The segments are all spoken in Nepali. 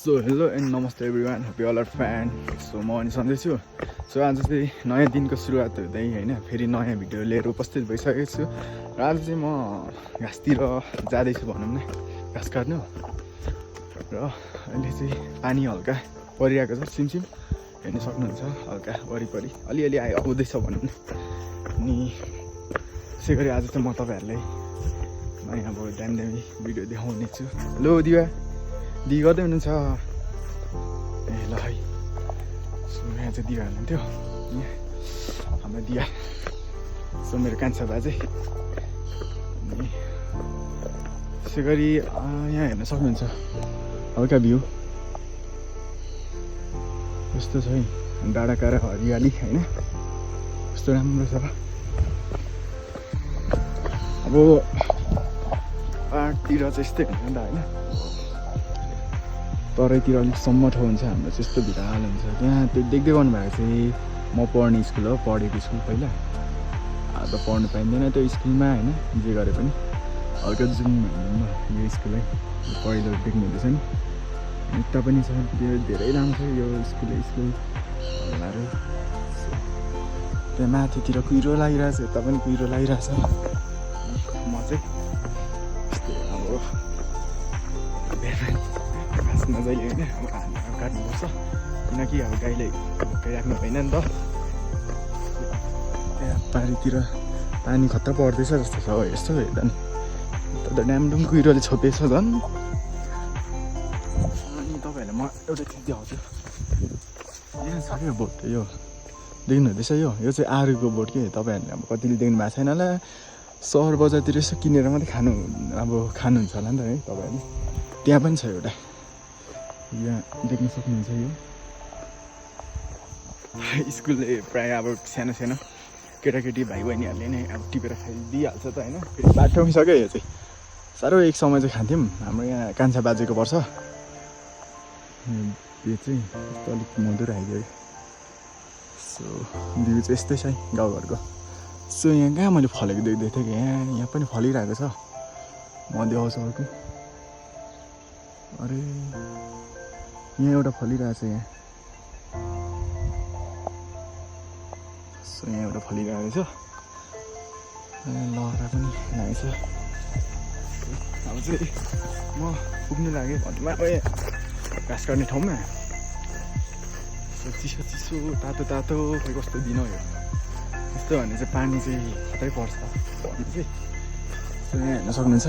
सो हेलो एन्ड नमस्ते everyone, hope you all are fine. So म अनि सन्चै छु। सो आज चाहिँ नयाँ दिनको सुरुवात हुँदै होइन, फेरि नयाँ भिडियो लिएर उपस्थित भइसकेको छु। र आज चाहिँ म घाँसतिर जाँदैछु भनौँ न, घाँस काट्नु। र अहिले चाहिँ पानी हल्का परिरहेको छ, सिमसिम हेर्न सक्नुहुन्छ, हल्का वरिपरि अलिअलि आउँदैछ भनौँ न। अनि त्यसै गरी आज चाहिँ म तपाईँहरूलाई नयाँ अब दामी दामी भिडियो देखाउने छु। हेलो दिवा दि गर्दै हुनुहुन्छ ए ल है। सो यहाँ चाहिँ दिवा हुनुहुन्थ्यो, यहाँ हाम्रो दिया। सो मेरो कान्छा बाजे। अनि त्यसै गरी यहाँ हेर्न सक्नुहुन्छ हल्का भ्यू यस्तो छ है, डाँडा काँडा हरियाली होइन, कस्तो राम्रो छ। अब पाहाडतिर चाहिँ यस्तै हुन्छ नि त होइन, तराईतिर अलिक सम्मठो हुन्छ, हाम्रो चाहिँ यस्तो भिराल हुन्छ। त्यहाँ त्यो देख्दै गर्नुभएको चाहिँ म पढ्ने स्कुल हो, पढेको स्कुल पहिला। त पढ्नु पाइँदैन त्यो स्कुलमा होइन, जे गरे पनि हल्का जुम भन्नु यो स्कुल है, पहिलो देख्नु हुँदैछ नि। यता पनि छ, त्यो धेरै राम्रो छ यो स्कुलहरू। त्यहाँ माथितिर कुहिरो लागिरहेछ, यता पनि कुहिरो लागिरहेछ। म चाहिँ अब घाँस नजाइले होइन, अब काट्नुपर्छ, किनकि अब गाईलाई भोकै राख्नु भएन नि त। त्यहाँ पारीतिर पानी खत्रा पर्दैछ जस्तो छ हो, यस्तो हेर्दा नि त ड्यामडुम कुहिरोले छोपेछ झन्। अनि तपाईँहरूलाई म एउटा चिज देखाउँछु, यहाँ छ क्या बोट, यो देख्नु हुँदैछ, यो चाहिँ आरुको बोट के। तपाईँहरूले अब कतिले देख्नु भएको छैन होला, सहर बजारतिर यसो किनेर मात्रै खानुहुन्छ होला नि त है तपाईँहरूले। त्यहाँ पनि छ एउटा, यहाँ देख्न सक्नुहुन्छ। यो स्कुलले प्रायः अब सानो सानो केटाकेटी भाइ बहिनीहरूले नै अब टिपेर खाइदिइहाल्छ त होइन। फेरि बाटोमै छ क्या यो चाहिँ, साह्रो एक समय चाहिँ खान्थ्यौँ, हाम्रो यहाँ कान्छा बाजेको पर्छ। यो चाहिँ यस्तो अलिक मधुर आइदियो। सो भ्यू चाहिँ यस्तै छ है गाउँघरको। सो यहाँ कहाँ मैले फलेको देख्दै थिएँ कि यहाँ पनि फलिरहेको छ। म देखाउँछु अर्को, अरे यहाँ एउटा फलिरहेछ यहाँ। सो यहाँ एउटा फलिरहेको छ, लहरा पनि लागेछ। अब चाहिँ म पुग्नु लाग्यो भन्नुमा अब घाँस काट्ने ठाउँमा। चिसो चिसो तातो तातो, खोइ कस्तो दिन हो यो। यस्तो भने चाहिँ पानी चाहिँ खतरै पर्छ भन्नु चाहिँ। सो यहाँ हेर्न सक्नुहुन्छ,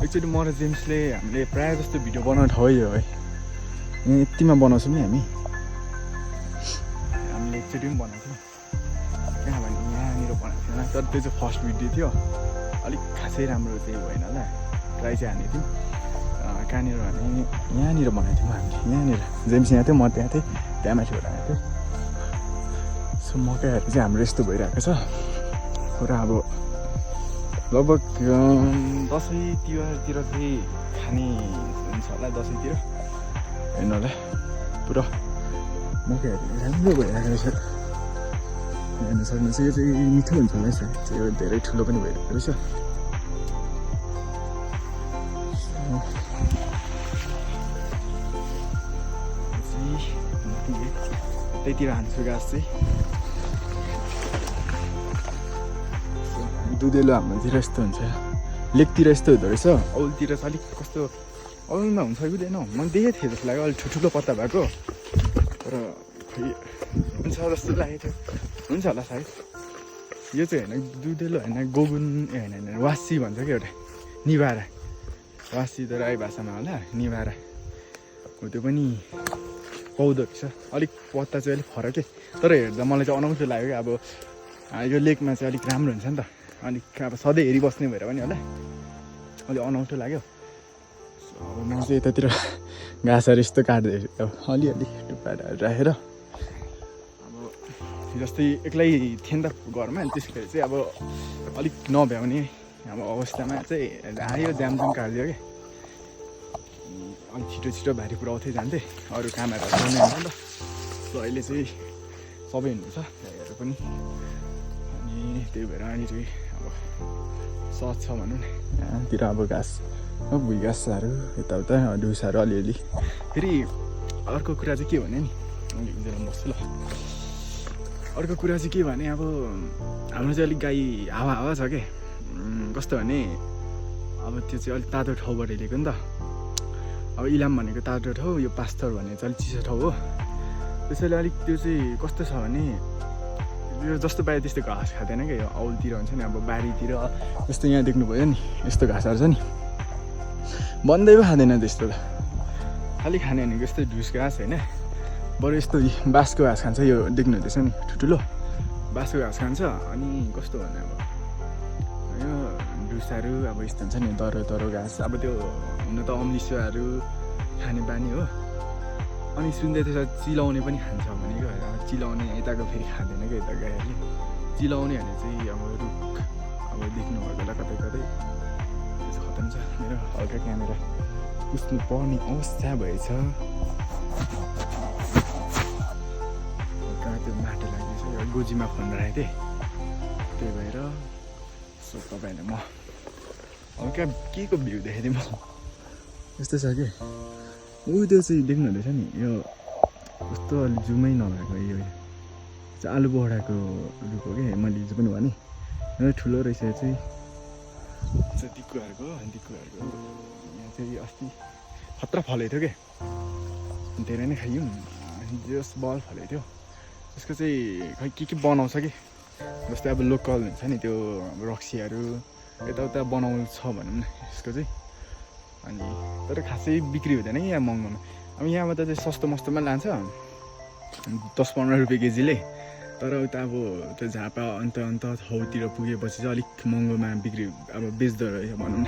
एक्चुअली म र जेम्सले हामीले प्रायः जस्तो भिडियो बनाउने ठाउँ यो है। यहाँ यतिमा बनाउँछौँ नि हामीले एकचोटि पनि बनाएको थियौँ। कहाँ भने यहाँनिर बनाएको थिएन, तर त्यो चाहिँ फर्स्ट भिडियो थियो, अलिक खासै राम्रो चाहिँ भएन होला, ट्राई चाहिँ हानेको थियौँ। कहाँनिर भने यहाँनिर बनाएको थियौँ हामीले, यहाँनिर जेम्स यहाँ थियो, म त्यहाँ थिएँ, त्यहाँ माथिबाट आएको थियो। सो मकैहरू चाहिँ हाम्रो यस्तो भइरहेको छ पुरा। अब लगभग दसैँ तिहारतिर चाहिँ खाने हुन्छ होला, दसैँतिर हेर्नु होला, पुरा मकैहरू राम्रो भइरहेको रहेछ। हेर्न सक्नुहुन्छ, यो चाहिँ मिठो हुन्छ होला यसो, यो धेरै ठुलो पनि भइरहेको रहेछ। त्यहीतिर हान्छु घाँस चाहिँ। दुधेलो हाम्रोतिर यस्तो हुन्छ, लेकतिर यस्तो हुँदो रहेछ, औलतिर चाहिँ अलिक कस्तो औलमा हुन्छ कि हुँदैन, मैले देखेको थिएँ जस्तो लाग्यो, अलिक ठुल्ठुलो पत्ता भएको। तर खोइ हुन्छ जस्तो लागेको थियो, हुन्छ होला सायद। यो चाहिँ होइन दुधेलो होइन, गोगुन होइन वासी भन्छ क्या एउटा, निभारा वासी त राई भाषामा होला, निभारा हो। त्यो पनि पाउँदो रहेछ, अलिक पत्ता चाहिँ अलिक फरकै, तर हेर्दा मलाई चाहिँ अनौठो लाग्यो क्या। अब यो लेकमा चाहिँ अलिक राम्रो हुन्छ नि त, अलिक अब सधैँ हेरिबस्ने भएर पनि होला, अलिक अनौठो लाग्यो। अब म चाहिँ यतातिर घाँसहरू यस्तो काट्दै अब अलिअलि टुप्पाहरू राखेर, अब जस्तै एक्लै थिएँ नि त घरमा, त्यसले चाहिँ अब अलिक नभ्याउने अब अवस्थामा चाहिँ आयो, जामजाम काटिदियो क्या। अलिक छिटो छिटो भारी पुऱ्याउँथै जान्थेँ, अरू कामहरू गर्नु हुन्छ नि त। सो अहिले चाहिँ सबै हुनुहुन्छ भाइहरू पनि, अनि त्यही भएर अहिले चाहिँ अब सहज छ भनौँ न। यहाँतिर अब घाँस भुइँ घाँसहरू यताउता ढुसाहरू अलिअलि। फेरि अर्को कुरा चाहिँ के भने नि बस्छु ल। अर्को कुरा चाहिँ के भने अब हाम्रो चाहिँ अलिक गाई हावा छ क्या। कस्तो भने अब त्यो चाहिँ अलिक तातो ठाउँबाट लिएको नि त। अब इलाम भनेको तातो ठाउँ, यो पास्थर भनेको चाहिँ अलिक चिसो ठाउँ हो। त्यसैले अलिक त्यो चाहिँ कस्तो छ भने यो जस्तो पायो त्यस्तो घाँस खाँदैन क्या। यो औलतिर हुन्छ नि अब बारीतिर जस्तो यहाँ देख्नुभयो नि यस्तो घाँसहरू छ नि, बन्दै पो खाँदैन त्यस्तो त। खालि खाने भनेको यस्तो ढुस घाँस होइन, बरु यस्तो बाँसको घाँस खान्छ। यो देख्नु हुँदैछ नि ठुल्ठुलो बाँसको घाँस खान्छ। अनि कस्तो भने अब यो ढुसाहरू अब यस्तो हुन्छ नि दरो घाँस। अब त्यो हुन त अम्लिसोहरू खाने बानी हो। अनि सुन्दै त्यसो चिलाउने पनि खान्छ भनेको। चिलाउने यताको फेरि खाँदैन क्या यता गाईहरूले। चिलाउने भने चाहिँ अब रुख अब देख्नुभएको होला कतै कतै खतम छ। मेरो हल्का क्यामेरा पुस्नु पर्ने अवस्था भएछ। हल्का त्यो माटो लाग्दैछ। यो गोजीमा फोन राखेको थिएँ, त्यही भएर सो तपाईँलाई म हल्का के को भ्यू देखाइदिएँ म। यस्तो छ कि त्यो चाहिँ देख्नु हुँदैछ नि यो कस्तो अलिक जुमै नभएको यो चाहिँ आलु बोहडाको रुख हो क्या। मैले हिजो पनि भने ठुलो रहेछ यो चाहिँ दिकुहरूको यहाँ चाहिँ अस्ति खतरा फलेको थियो क्या। धेरै नै खायौँ। जस बल फलेको थियो त्यसको चाहिँ खै के बनाउँछ कि जस्तै अब लोकल हुन्छ नि त्यो रक्सीहरू यताउता बनाउँछ भनौँ न यसको चाहिँ। अनि तर खासै बिक्री हुँदैन कि यहाँ महँगोमा। अब यहाँमा त चाहिँ सस्तो मस्तोमा लान्छ 10-15 रुपियाँ केजीले। तर उता अब त्यो झापा अन्त ठाउँतिर पुगेपछि चाहिँ अलिक महँगोमा बिक्री अब बेच्दो रहेछ भनौँ न।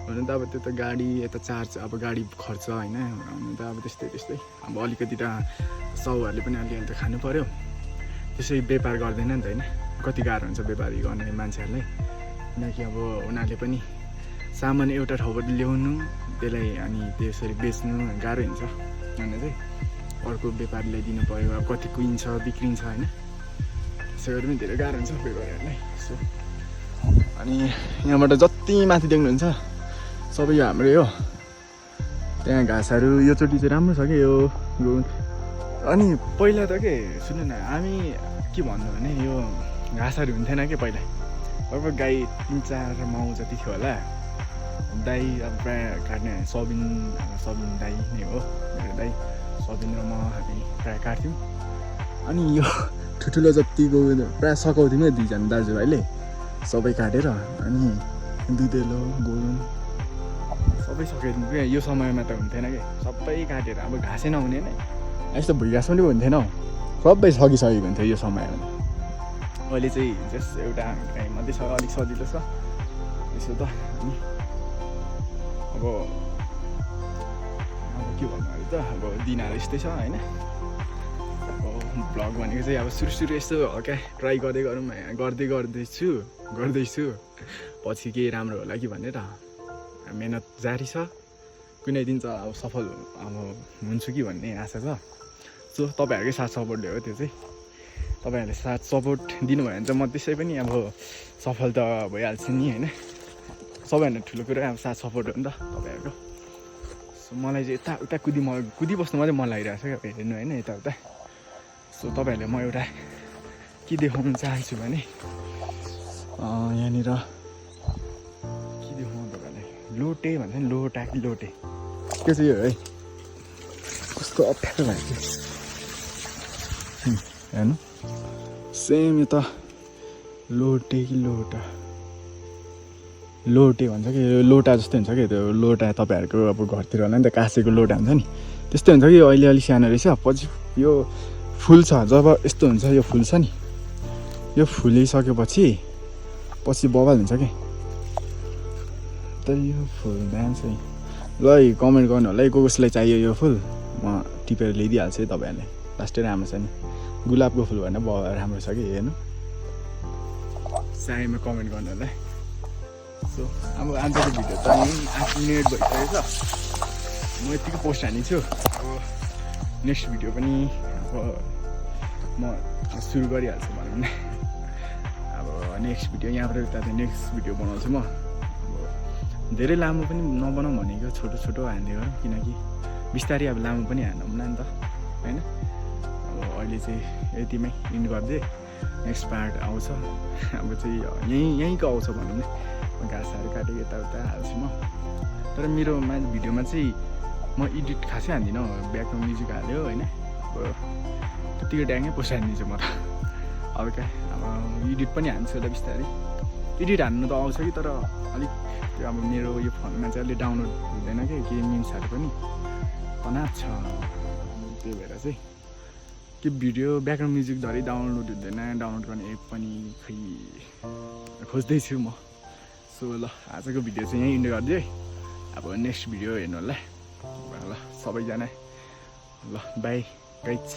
हुन त अब त्यो त गाडी यता चार्ज अब गाडी खर्च होइन। हुन त अब त्यस्तै अब अलिकति त साउहरूले पनि अलिअलि त खानु पऱ्यो। त्यसै व्यापार गर्दैन नि त होइन। कति गाह्रो हुन्छ व्यापारी गर्ने मान्छेहरूलाई, किनकि अब उनीहरूले पनि सामान एउटा ठाउँबाट ल्याउनु त्यसलाई अनि त्यसरी बेच्नु गाह्रो हुन्छ भने चाहिँ अर्को व्यापारीलाई दिनु पऱ्यो। अब कति कुहिन्छ बिग्रिन्छ होइन। त्यसो गरी पनि धेरै गाह्रो हुन्छ व्यापारीहरूलाई। सो अनि यहाँबाट जति माथि देख्नुहुन्छ सबै यो हाम्रै हो। त्यहाँ घाँसहरू योचोटि चाहिँ राम्रो छ क्या यो। अनि पहिला त के सुन्नु न, हामी के भन्नु भने यो घाँसहरू हुन्थेन क्या पहिला। लगभग गाई 3-4 माउ जति थियो होला। दाई अब प्रायः काट्ने सबिन दाई नै हो। मेरो दाई सबिन र म हामी प्रायः काट्थ्यौँ। अनि यो ठुल्ठुलो जतिको प्रायः सघाउँथ्यौँ दुईजना दाजुभाइले सबै काटेर। अनि दुधेलो गोरुङ सबै सघाइदिउँ क्या। यो समयमा त हुन्थेन क्या, सबै काटेर अब घाँसै नहुने नै यस्तो भुइँ घाँस पनि हुन्थेन हौ। सबै सकिसकेको हुन्थ्यो यो समयमा। अहिले चाहिँ जस एउटा गाई मात्रै छ, अलिक सजिलो छ यसो त। अनि अब के भन्नु अरे त अब दिनहरू यस्तै छ होइन। अब भ्लग भनेको चाहिँ अब सुरु यस्तो हल्का ट्राई गर्दैछु पछि केही राम्रो होला कि भनेर मेहनत जारी छ। कुनै दिन चाहिँ अब सफल अब हुन्छु कि भन्ने आशा छ। सो तपाईँहरूकै साथ सपोर्टले हो त्यो चाहिँ। तपाईँहरूले साथ सपोर्ट दिनुभयो भने चाहिँ म त्यसै पनि अब सफल त भइहाल्छु नि होइन। सबैभन्दा ठुलो कुरा अब साथ सपोर्ट हो नि त तपाईँहरूको। सो मलाई चाहिँ उता कुदिबस्नु मात्रै मन लागिरहेको छ क्या हेर्नु होइन यताउता। सो तपाईँहरूले म एउटा के देखाउन चाहन्छु भने यहाँनिर के देखाउनु तपाईँलाई लोटे भन्छ नि, लोटे त्यो चाहिँ यो है कस्तो अप्ठ्यारो भएको हेर्नु। सेम यो त लोटे कि लोटे भन्छ कि लोटा जस्तै हुन्छ कि त्यो लोटा तपाईँहरूको अब घरतिर होला नि त काँसेको लोटा हुन्छ नि त्यस्तै हुन्छ कि। अहिले अलिक सानो रहेछ। पछि यो फुल छ जब यस्तो हुन्छ यो फुल छ नि, यो फुलिसकेपछि पछि बवाल हुन्छ कि। तर यो फुल दाम चाहिँ ल कमेन्ट गर्नु होला है कसलाई चाहियो यो फुल, म टिपेर ल्याइदिइहाल्छु है तपाईँहरूले। लास्टै राम्रो छ नि, गुलाबको फुल भनेर राम्रो छ कि हेर्नु। चाहिएमा कमेन्ट गर्नु होला है। सो अब आजको भिडियो त 8 मिनट भइसकेको छ। म यतिकै पोस्ट हालिदिन्छु। अब नेक्स्ट भिडियो पनि अब म सुरु गरिहाल्छु भनौँ न। अब नेक्स्ट भिडियो यहाँबाट उता चाहिँ नेक्स्ट भिडियो बनाउँछु म। अब धेरै लामो पनि नबनाउँ भनेको, छोटो छोटो हान्दै गरौँ, किनकि बिस्तारै अब लामो पनि हान्नौँ नि त होइन। अब अहिले चाहिँ यतिमै इन्ड गरिदिएँ, नेक्स्ट पार्ट आउँछ। अब चाहिँ यहीँको आउँछ भनौँ न, घाँसहरू काटेको यताउता हाल्छु म। तर मेरो भिडियोमा चाहिँ म एडिट खासै हान्दिनँ, ब्याकग्राउन्ड म्युजिक हाल्यो होइन। अब त्यतिको ड्याङै पैसा हानिदिन्छु म त। अब क्या अब एडिट पनि हान्छु होला बिस्तारै। एडिट हान्नु त आउँछ कि, तर अलिक त्यो अब मेरो यो फोनमा चाहिँ अलिक डाउनलोड हुँदैन क्या, के मिम्सहरू पनि तनाव छ। त्यही भएर चाहिँ के भिडियो ब्याकग्राउन्ड म्युजिक धरि डाउनलोड हुँदैन, डाउनलोड गर्ने एप पनि खै खोज्दैछु म। सो ल आजको भिडियो चाहिँ यहीँ इन्ड गरिदिएँ है। अब नेक्स्ट भिडियो हेर्नु होला ल सबैजना। ल बाई गाइज।